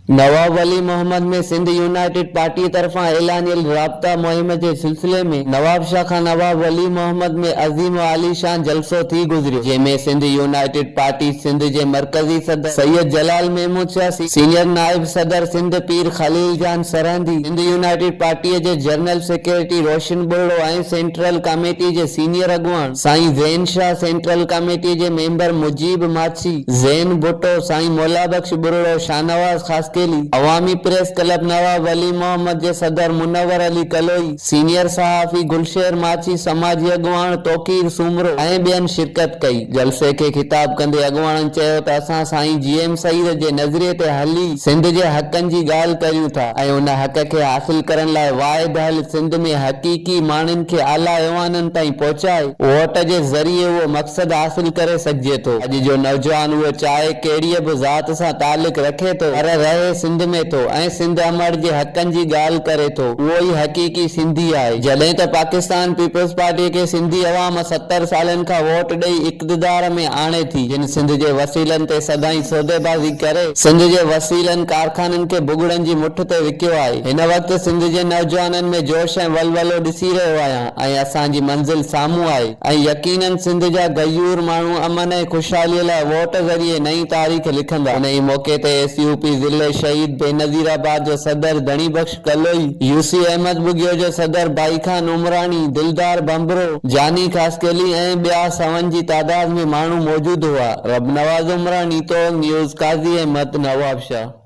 Nawab Wali Muhammad ۾ Sindh united پارٽيء طرفان اعلانيل رابطا مهم جي سلسلي ۾ نوابشاهه کان نواب ولي محمد ۾ عظيم و عاليشان جلسو ٿي گذريو، جنهن ۾ سنڌ يونائيٽيڊ پارٽي سنڌ جي مرڪزي صدر سيد جلال محمود شاهه، سينيئر نائب صدر سنڌ پير خليل جان سرهندي، سنڌ يونائيٽيڊ پارٽيء جي جنرل سيڪريٽري روشن ٻرڙو ۽ سينٽرل ڪاميٽي جي سينيئر اڳواڻ سائين زين شاهه، سينٽرل ڪاميٽي جي ميمبر مجيب ماڇي، زين ڀٽو، سائين مولابخش ٻرڙو، شاهنواز خاصخيلي، عوامي پريس ڪلب نواب ولي محمد جي صدر منور علي ڪلوئي، سينيئر صحافي گلشير ماڇي، سماجي اڳواڻ توقير سومرو ۽ ٻين شرڪت ڪئي. جلسي کي خطاب ڪندي اڳواڻن چيو ته اسان سائين جي ايم سيد جي نظريي تي هلي سنڌ جي حقن جي ڳالهه ڪريون ٿا ۽ ان حق کي حاصل ڪرڻ لاء واحد حل سنڌ ۾ حقيقي ماڻهن کي اعليٰ ايوانن تائين پهچائي ووٽ جي ذريعي اهو مقصد حاصل ڪري سگهجي ٿو. اڄ جو نوجوان اهو چاهي ڪهڙيء به ذات سان تعلق رکي ٿو پر رهي سنڌ ۾ ٿو ۽ سنڌ امڙ جي حقن جي ڳالهه ڪري ٿو اهو ئي حقيقي سنڌي آهي. جڏهن ته پاڪستان پيپلز پارٽيء کي سنڌي عوام 70 سالن کان ووٽ ڏئي اقتدار ۾ آڻي ٿي جن سنڌ جي وسيلن تي سدائين سوديبازي ڪري سنڌ جي وسيلن ڪارخانن کي ڀڳڙن جي مٺ تي وڪيو آهي. هن وقت سنڌ جي نوجوانن ۾ جوش ۽ ولولو ڏسي رهيو آهيان ۽ اسان جي منزل سامهون آهي ۽ يقينن سنڌ جا غيور ماڻهو امن ۽ خوشحالي لاء ووٽ ذريعي نئين تاريخ لکندا. انهي موقعي تي ايس يو پي ضلعي شهيد بينظير آباد جو صدر ڌڻي بخش ڪلوئي، يو سي احمد ٻگهيو جو صدر ڀائي خان عمراڻي، دلدار ڀنڀرو، جاني خاصخيلي ۽ ٻيا سون جي تعداد ۾ ماڻهو موجود هئا. ربنواز عمراڻي، طوق نيوز، قاضي احمد، نوابشاهه.